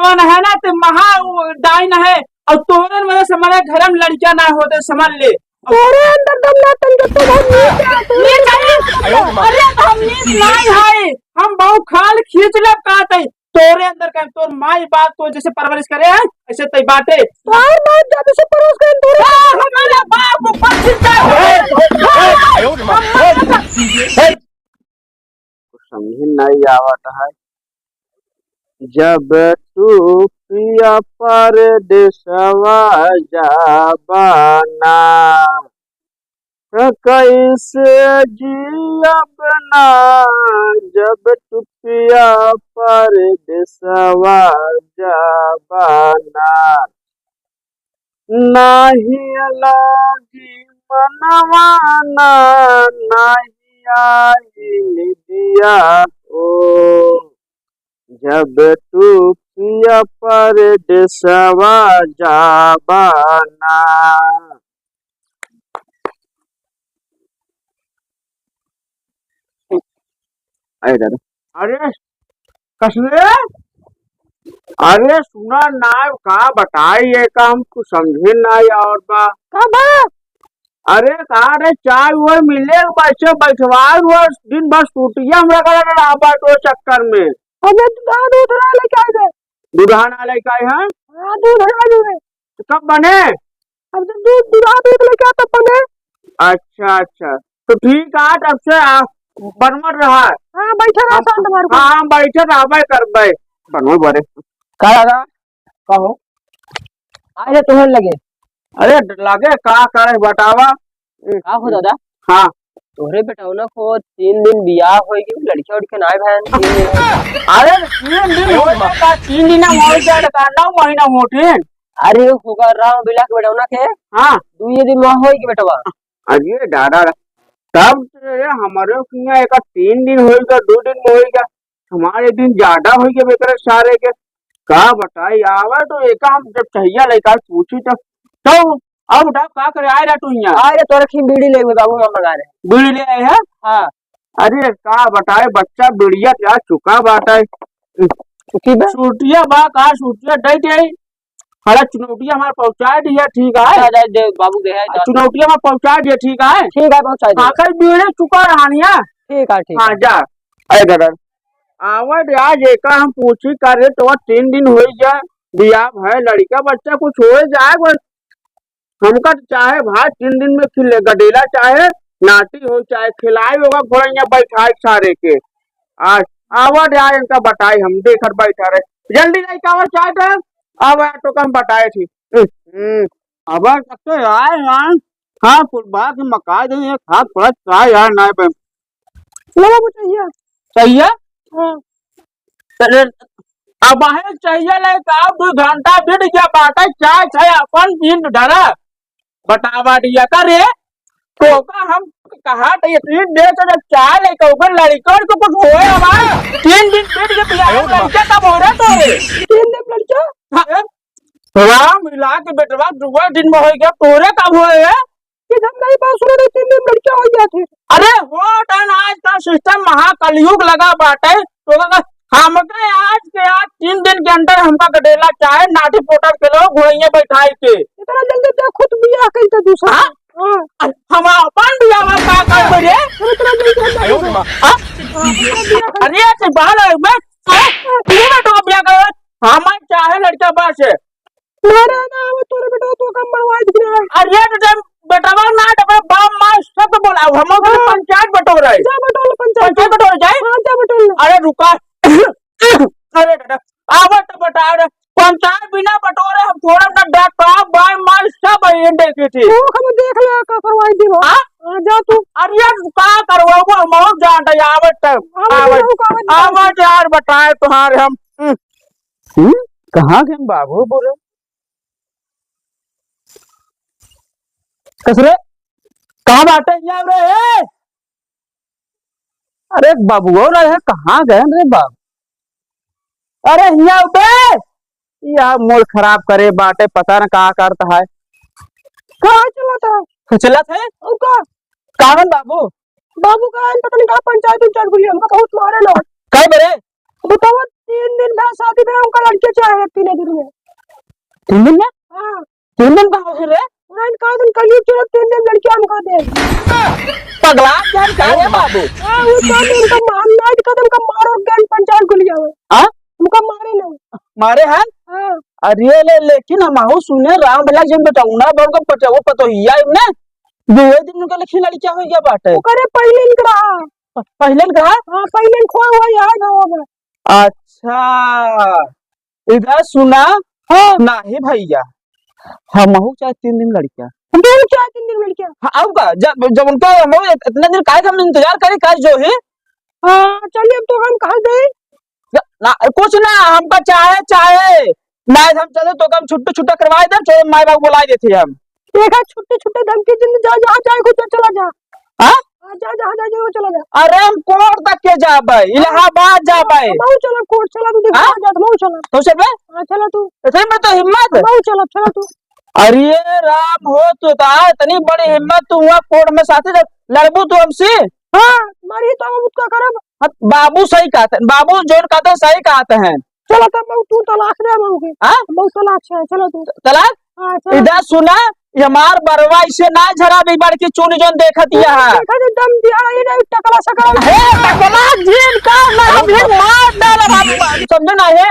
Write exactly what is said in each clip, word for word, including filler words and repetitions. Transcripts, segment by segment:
है ना, ते महा डाइन है, और तोहरे वजह से हमारे घर में लड़कियां ना होते, समझ ले। तोरे अंदर दम ना तन के तो हम नीचे आते हैं। नीचे आते हैं। अरे, तो हम नीच नाई है, हम बहुत खाल खींच लेब का तई। तोरे अंदर का तोर माई बाप तो जैसे परवरिश करे है, ऐसे तई बाटे। तोर माई जब से परवरिश करे, तोरे हाँ, हमारा बाप ऊपर चिंता है। कुछ समझे नहीं आवत है। जब तू पिया परदेसवा जाबा ना, त कैसे जियब ना, जब तू पिया परदेसवा जाबा ना। नाही लागी मनवा ना, नाही आई निदिया हो, जब तू पिया परदेसवा जाबा ना। अरे दादा। अरे, कसरे? अरे, सुना ना, का बताई, ये काम कुछ समझे ना और बा। का बा? अरे, का रे, चाय वो मिले, बैठे बैठवाए वो, दिन भर सूटिया हमरा का लड़ा बा तो चक्कर में। अबे, तू दूध उधरा लेके आए बे। दूध ना लेके आए हैं? हाँ, दूध है, दूध है। तो कब बने? अब तो दूध, दूध, दूध लेके आ, तब बने। अच्छा, अच्छा। तो ठीक है, तब से आ, बनवत रहा। हाँ, बैठे रहा, हम, शांत मार के। हाँ, हम बैठे रहबे करबे। बनवे बरे। का दादा? का हो? आए रे तोहर लगे। अरे, लगे का करे, बतावा। का हो दादा? हाँ। तोहरे बेटौना को तीन दिन बियाह होई गई, लड़किया उड़किया ना आए भैन, तीन दिन। अरे, तीन दिन होई गया, का तीन दिन में होई गया, का नौ महीना होते हैं। अरे, होगा राम बिला के बेटौना के। हाँ। दुइये दिन में होई गई बेटवा। अरे दादा, तब तो ये हमारे किया एक तीन दिन होई गया, दो दिन में होई गया। हमारे दिन ज्यादा हो गए बेकर सारे के। का बताई, आवे तो एक हम जब चाहिए लइका पूछी तो, तो अब उठा का करे, आए रहा तू यहाँ। आए रे, तोरे खी बीड़ी ले हुए बाबू, हम मंगा रहे। बीड़ी ले आए हैं? हाँ। अरे का बताए, बच्चा बीड़िया प्यास चुका बात है। चुकी बा? छुट्टिया बा, का छुट्टिया दे दे। हला चुनौटिया हमार पहुँचाए दिया, ठीक है? अच्छा, जाए दे, बाबू दे है, आ, जाओ। चुनौटिया हमार पहुँचाए दिया, ठीक है? ठीक है, पहुँचाए दे। आखिर बीड़े चुका रहानिया। ठीक है, ठीक हाँ, है। जा। अरे दादा, आवत आज एका हम पूछी करे तो तीन दिन होई गया, बियाह है, लड़का बच्चा कुछ होए जाए, बस हमका तो चाहे भाई तीन दिन में खिले गडेला, चाहे नाटी हो, चाहे खिलाई होगा घोड़ैया बैठाए सारे के। आज आवत आज इनका बताई हम, देखत बैठा रहे, जल्दी नहीं कावत चाहे तो अब यार तो कम बताए थी। हम्म, अब तक तो यार, यार, हाँ, फुलबा के मकाई दे, एक हाथ पड़ा चाहे यार, ना बे। लो बाबू, चाहिए। चाहिए? हाँ। अरे, अब आहे चाहिए ले का, दो घंटा बीत गया, बाटे चाय, चाय अपन पीन डरा। बतावा दिया का रे, तो का हम कहा तो ये तीन दिन से जब चाय लेके ऊपर लड़कों को कुछ होए हमारे, तीन दिन बीत गए, बियाह लड़के तब हो रहे तो रे। तीन दिन लड़के? हाँ, राम मिला के बेटवा दुआ दिन में हो गया, तोरे कब होए है? कि जब नहीं बात सुनो तो तीन दिन लड़कियां हो गया थे। अरे हो, आज का सिस्टम महाकलयुग लगा बाटे, तो का हमका आज के आज तीन दिन के अंदर हमका गडेला चाहे नाटी पोटर के लो घोड़िया बैठाई के। इतना जल्दी तो खुद बियाह कइल तो दूसरा। हाँ? हाँ। अरे, हम अपन बियाह में का करबे रे? अरे, इतना जल्दी हम नहीं करबे। हाँ? हाँ, अपना बियाह कइल। अरे, ये तो बाल है, मैं, हाँ? ये ना तो बियाह कर, हम चाहे लड़का बस है। मारे ना, वो तोरे बेटा तो कम मरवा दिया। अरे, तो जब बेटवा ना, तो अपने बाप माँ सबको बोलाओ, हम लोग हाँ। पंचायत बटोर रहे। जा बटोर, पंचायत। पंचायत बटोर जाए? हाँ, जा बटोर। अरे, रुका। अरे दादा, आवत तो बता रहे, पंचायत बिना बटोरे हम थोड़ा सा डॉक्टर बाय मार सब ये देखे थे। वो हम देख ले, का करवाई दी हो। हाँ? हाँ, जा तू। अरे यार, का करवाओ, हम और जान दे, आवत तो, हम आवत, भी लोग आवत आवत यार, बताए तुम्हारे हम। हम्म। हम्म? कहाँ गए बाबू बोले? कसरे? कहाँ बाटे हियाँ रे? ए! अरे बाबू, और है, कहाँ गए रे बाबू? अरे हियाँ बे! यह मूड खराब करे बाटे, पता न का करता है। कहाँ चला था? चला थे? और का? कावन बाबू? बाबू का है, पता नहीं कहाँ पंचायत उंचायत बोली, हमका बहुत मारे ना। काय बरे? बताओ। तीन दिन भा शादी भा, उनका लड़के चाहे तीन दिन में। तीन दिन में? हाँ। तीन दिन का हो रे? उन्हें कहा दिन कलयुग चलो, तीन दिन लड़के हमका दे। पगला क्या, क्या है बाबू? हाँ, वो तो उनका मार, नाइट का तो उनका मारो, गन पंचायत को लिया हुआ। हाँ? उनका मारे नहीं। मारे हैं? हाँ। अरे ले, लेकिन हमहू सुने राम भला जन बेटा, उना बा उनका पटवा पतोहिया इमने, दुए दिन उनका लखी लड़किया हो गया बाटे। ओकरे पहिले इनकरा। प-, पहिले इनकरा? हाँ, पहिले इनकरा हुआ यार गाँव में। अच्छा, इधर सुना। हाँ। नाही भैया, हमहू चाहे तीन दिन लड़किया। हमहू चाहे तीन दिन लड़किया। हाँ, अब का? जब, जब उनका हमहू इत-, इतना दिन काहे हम इंतजार करी, काहे जो ही? हाँ, चलिए, अब तो हम कहाँ गए? ना, ना, कुछ ना, हमका चाहे, चाहे। ना, हम चले तो हम छुट्टी, छुट्टा करवाए दे, चलो, माई बाबू बुलाए देते हम। देखा, छुट्टी, छुट्टी धमकी दिन, जा, जहाँ जाए, खुद चला जा। हाँ? हाँ, जा, जहाँ जाए, वो चला जा। अरे, हम कोर्ट तक के जाबे, इलाहाबाद जाबे। हमहू चला, कोर्ट चला, तू देख, हाँ? जा, हमहू चला। तो चलबे? हाँ, चला तू। इतने में तो हिम्मत? हमहू चला, चला तू। अरे राम हो, तू तो आ, इतनी बड़ी हिम्मत, तू हुआ कोर्ट में साथे लड़-, लड़बू तू हमसे? हाँ, मारी तो हम उसका करब। हाँ, बाबू सही कहत हैं, बाबू जोन कहत हैं, सही कहत हैं। चलो तब मैं तू तलाक दे बाबू के। हाँ? बहुत तलाक है, चलो तू। तलाक? हाँ, चलो। इधर सुना, ये हमार बरवा इसे ना झरा भी बड़की चुनी जोन देखत हाँ, यह है। देखा तो दम दिया, ये नहीं टकला सकला। हे, टकला जिन का नाम है, मार डाल बाबू, समझो ना है?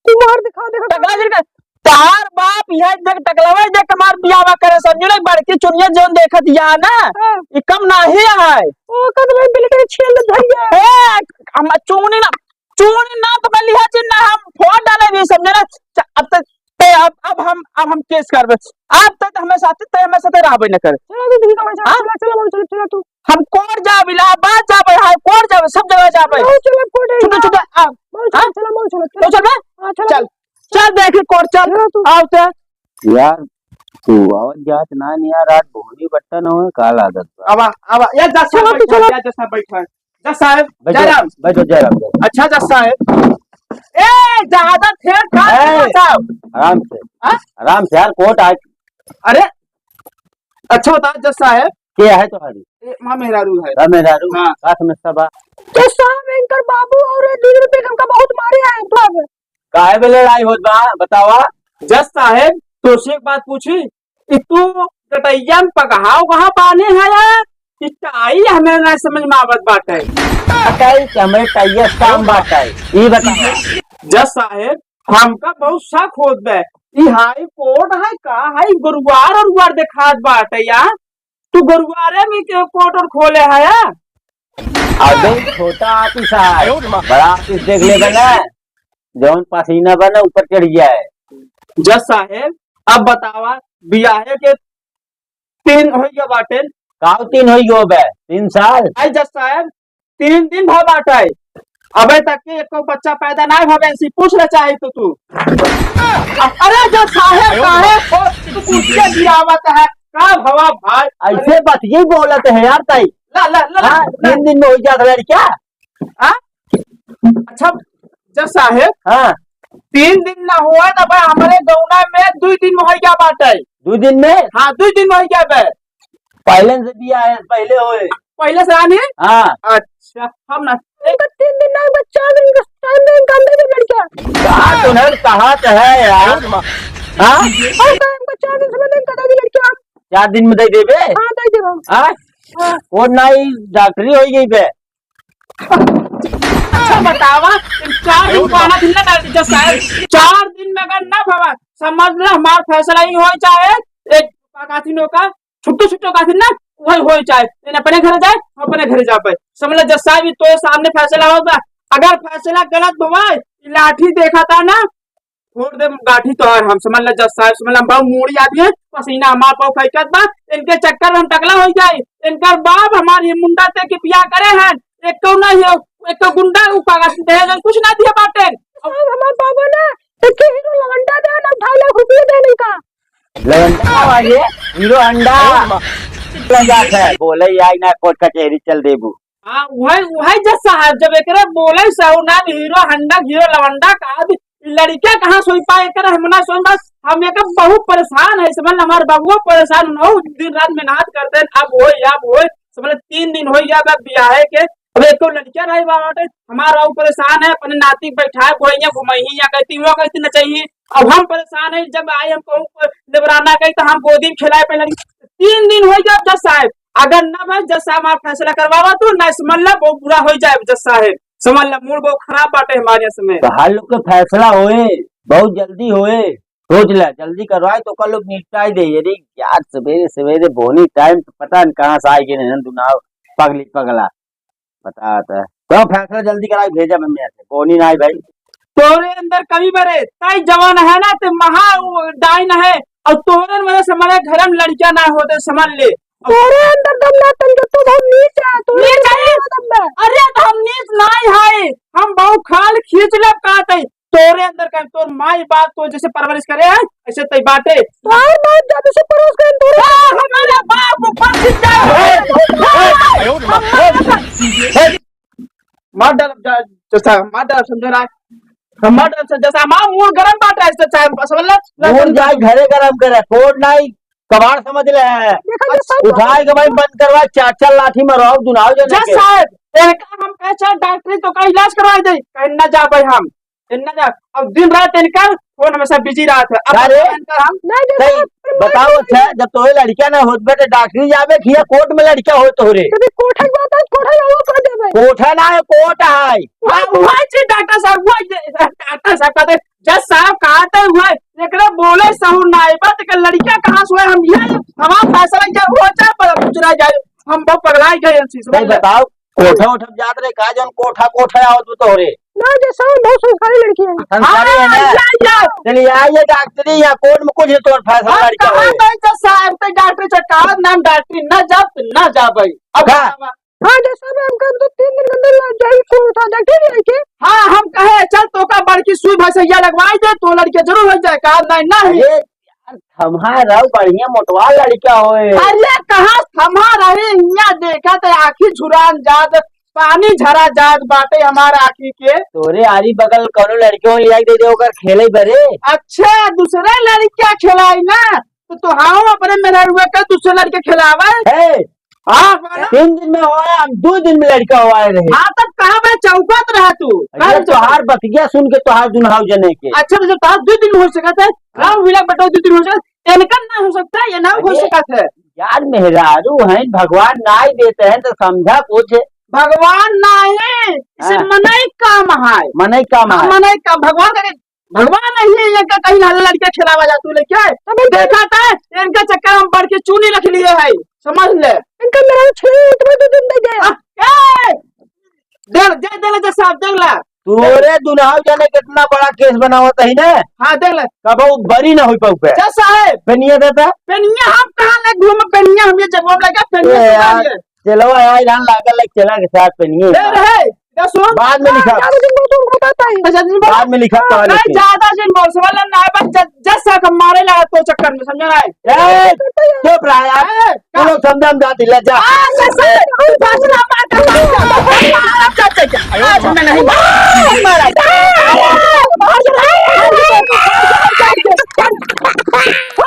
तू मार दिखा, देखा। टकला जिन का, तार बाप यह देख टकलवा देख हमार बियाह करे, समझो ना, बड़की चुनिया जोन देखत यह ना, हाँ। ये कम नाही है। ओ, कद में बिल्कुल छेल धरिया। हे, हम चुनी ना, चूड़ी ना तो मैं लिहा चिन्ह ना, हम फोड़ डाले भी, समझे ना? च-, अब तक ते, अब, अब हम, अब हम केस करबे। अब तक हमें साथ, ते हमें साथ रहबे न करे। चलो, तू ठीक है, चलो, हाँ? चलो, चलो, चलो, चलो, तू। हम कोर्ट जाबे, इलाहाबाद जाबे, हाई कोर्ट जाबे, सब जगह जाबे। चलो, चलो, कोर्ट है, छोटे, हाँ। छोटे, आ, चलो, हाँ? चलो, चलो, चलो, तो चल बे? हाँ, चलो। चल, चल देखी कोर्ट, चल। चलो तू। आओ ते। यार, तू आवत जात ना नहीं यार, रात बोहनी बट्टा न होए, का लागत बा? आवा, आवा, या जज साहब चलो, तू बैठा, चलो। या जज साहब बैठा। जज साहब, बैठो, जयराम। बैठो, जयराम, जयराम। अच्छा, जज साहब। ए, ज्यादा फेर खा ए, मत खाओ। आराम से। हाँ? आराम से यार, कोर्ट आज। अरे, अच्छा बता, जज साहब। के है तुम्हारी? ए, माँ मेहरारू है। माँ मेहरारू? हाँ। का समस्या बा? जज साहब, इनकर बाबू और ये दीदी पे हमका बहुत मारे हैं, तो अब काहे बे लड़ाई होत बा, बतावा? जज साहेब, तोसे एक बात पूछी, कि तू गटैया में पगहाव कहाँ बान्हे है यार? कि टाई हमें ना समझ में आवत बाटे। टाई के हमें टाइया काम बाटे, ई बतावा। जज साहेब, हमका बहुत शक होत बे, ई हाई कोर्ट है का है, गुरुवार उरुवार देखात बाटे यार, तू गुरुवारे में के कोर्ट और खोले है यार? अबे छोटा ऑफिस है, बड़ा ऑफिस देख ले बना। जौन पसीना बा ना, ऊपर चढ़ जाए। जज साहेब, अब बतावा, बियाहे के तीन होई गया बाटे। काऊ तीन होई गयो बे? तीन साल? आई जज साहेब, तीन दिन भा बाटे, अबे तक के एको बच्चा पैदा ना भवे, ऐसी पूछ ले चाहे तो तू। अरे जज साहेब, काहे को-, तू पूछ के गिरावत है? का भवा भाई? ऐसे बात ये बोलत है यार ताई। ला, ला, ला, ला, हाँ, ला। तीन दिन में हो जात लड़का। हाँ? अच्छा, जज साहेब, हाँ। तीन दिन ना हुआ ना बा, हमरे गौना में दुई दिन में होइ गया बाटे। दुई दिन में? हाँ, दुई दिन में होइ गया बे। पहिले से बियाह है, पहिले होए। पहिले से आनी? हाँ। अच्छा, हम ना। इनका तीन दिन ना, बस चार दिन का टाइम दे, इनका अंदर से लड़का। कहा तो है, कहा तो है यार। हाँ? और का, इनका चार दिन समय दे, इनका दे लड़का। चार दिन में दे देबे? हाँ, दे देबे। हाँ? हाँ। वो ना ही डॉक्टरी हो गई बे। अच्छा बतावा, इन चार दिन को आना दिन ना डाल दीजिए साहब। चार दिन में अगर ना भवा, समझ ले हमार फैसला ही हो चाहे, एक काथिनो का, छुट्टो छुट्टो काथिन ना, वही हो चाहे। इन अपने घर जाए, हम अपने घर जा पाए। समझ ले जज साहब, ये तो सामने फैसला होगा। अगर फैसला गलत भवा, ये लाठी देखा था ना, फोड़ दे गाठी तोहार हम, समझ ले जज साहब, समझ ले हम बहुत मूड़ी आदमी है, पसीना हमार पाँव फेंकत बा, इनके चक्कर में हम टकला हो जाए। इनकर बाप हमार ये मुंडा ते के बियाह करे हैं, एको ना हो, एको गुंडा उ कागज दहेज कुछ ना दिया बाटे। अब हमार बाबा ना, एक हीरो लवंडा दे ना, ढाई लाख रुपये दे इनका। लवंडा वाले हीरो अंडा। लगा है, बोले आई ना कोर्ट कचहरी चल देबू। हाँ, वही, वही जज साहब, जब एकरे बोले सहुनाम हीरो हंडा, हीरो लवंडा का, अब ई लड़किया कहाँ सोई पाए, एकरे हम ना सोई, बस हम एक बहुत परेशान है, समझ ले, हमार बाबुओ परेशान, उनहु दिन रात मेहनत करते हैं, अब होई, अब होई, समझ ले, तीन दिन होई, अब, अब बियाहे के, अब एक तो लड़किया नहीं बाटे, हमार बाबू परेशान है, अपने नाती के बैठाए बोइया घुमाई या कहती हुआ कहती न चाहिए। अब हम परेशान है, जब आए हम कहूँ लेबराना गई तो हम गोदी में खिलाए पहले। तीन दिन हो गया जज साहब, अगर ना भाई जज साहब हमारा फैसला करवावा तो ना समझ ला, बहुत बुरा हो जाए जज साहब, समझ ला मूड बहुत खराब बाटे हमारे समय। तो हर लोग के फैसला होए, बहुत जल्दी होए, सोच ले, जल्दी करवाए तो कल लोग निपटाई दे। अरे यार, सवेरे सवेरे बोनी टाइम तो पता नहीं कहाँ से आए गए हैं दुनाव पगली पगला। बता, बता। तो फैसला जल्दी कराई, भेजा मम्मी से। बोनी ना आई भाई। तोरे अंदर कमी बरे, ताई जवान है ना, ते महा डाइन है, और तोरे वजह से हमारे घर में लड़कियां ना होते, समझ ले। तोरे अंदर दम ना, तन के तू बहुत नीच है, तू नीच है? दम है। अरे तो हम नीच ना है, हम बहुत खाल खींच ले का तई। तोरे अंदर का तोर माई बाप तो जैसे परवरिश करे है, ऐसे तई बाटे। तोर माई बाप जब से परवरिश करे तोरे। हाँ, हमारा बाप ऊपर से जाए। मार डाल, जा, जैसा मार डाल, समझ रहा है? हम मार डाल, जैसा मार मूड गरम बाटे, ऐसे चाहे समझ ले। मूड जाए घरे गरम करे, कोड नाई। कबाड़ समझ ले। देखा, जज साहब, उठाए के भाई बंद करवा, चार चार लाठी मारो, दुनाव जने जज के। साहब, इनका हम कहे चाहे डॉक्टरी तो का इलाज करवा दे, कहे ना जाबे हम, ना जा। अब दिन रात इनका फोन हमेशा बिजी रहत है। अब अरे, इनका हम नहीं, जज सही, साहब, बताओ, अच्छा, जब तोरे लड़किया ना होत बे, तो डॉक्टरी जाबे कि या कोर्ट में लड़किया होत हो रे? तभी कोठा की बात है, कोठा जाओ, कोठा जाबे। कोठा ना है, कोर्ट है। हाँ, वही चीज डॉक्टर साहब, वही चीज, डॉक्टर साहब कहते, जज साहब कहते हुए, एकरे बोले सहूर ना आइबा, तेकर लड़किया कहाँ से हुए? हम ये, हमारा फैसला क्या हुआ, चाहे पर गुजरा जाए, हम बहुत पगला गए इस चीज नहीं, में। बताओ, कोठा उठा जात रहे, का जौन कोठा, कोठा आवत हो तोहरे? ना, जज साहब बहुत संस्कारी लड़की है। संस्कारी है ना? हाँ, या, या। चलिए, आइए डॉक्टरी, या कोर्ट में कुछ तोर फैसला हम लड़का कहाँ होए। गए जज साहब, तो डॉक्टरी से कहा, नाम डॉक्टरी, ना जाब, ना जाबे। अब का? बतावा। हाँ, जज साहब, हमका दो तीन दिन के अंदर ला-, जाई कोर्ट उठा, डॉक्टरी लेके। हाँ, हम कहे, चल, तोका बड़की सुई भैंसैया लगवाई दे, तो लड़के जरूर हो जाए, कहा, नहीं, नहीं। अरे, यार, थम्हा रहो, बढ़िया मोटवा लड़का होए। अरे, कहाँ थम्हा रहे, हियाँ देखा तो आँखी झुरान जात, पानी झरा जात बाटे हमार आँखी के। तोरे आरी बगल कौनो लड़के हो लिया के दे दे, ओकर खेले बरे। अच्छा, दूसरे लड़किया खिलाई ना, तो, तो हम अपने मेहरुआ के दूसरे लड़के खिलावे। ए, हाँ, बोला। तीन दिन में हुआ है, हम दो दिन में लड़का हुआ है रहे। हाँ, तब कहाँ बे चौकत रहा तू? अरे, कहाँ तोहार बतिया सुन के तोहार दुनहाव जने के। अच्छा, तो जब तोहार दो दिन हो सकत है, हाँ। राम विला बटो दो दिन हो सकत, इनका ना हो सकता है, ये ना हो अरे, सकत है। यार, मेहरारू हैं, भगवान ना ही देते हैं तो समझा कुछ। भगवान ना है, इसे हाँ। मनई काम है। मनई काम हाँ, है। मनई काम, भगवान का भगवान नहीं है, इनका कहीं ना लड़के खिलावा जा तू लेके। अबे देखा था, इनका चक्कर हम बढ़ के चूनी रख लिए है, समझ ले। इनका मेरा छह इतना दो दिन दे गया। आ, ए! दे, दे, दे ले, जज साहब, दे ला। तोरे दुनहाव जाने कितना बड़ा केस बनावत है ना। हाँ, दे ले। कबो बरी ना हो पाऊ पे। जज साहब। पेनिया देता। पेनिया हम कहाँ ले घूम, पेनिया हम ये जगह में लगा, पेनिया ए दुकान यार। है। चलो, आया ईरान लागल है, चला के साथ पहनिए। ए, रहे, इधर सुन। बाद में लिखा। हाँ, ज्यादा दिन बोल, तुमको बताता है। अच्छा, दिन बोल। बाद में लिखा, हाँ, पहले नहीं, से। ज्यादा दिन बोल, समझ लेना है, बस जज, जज साहब हम मारे लगा तो चक्कर में, समझ रहा है? ए, चुप रहा यार। ए, तू लोग समझा, हम जाती, ले जा। हाँ, जैसे, हम फैसला मार के, मार के, मार के, मार के। आज मैं नहीं मारा।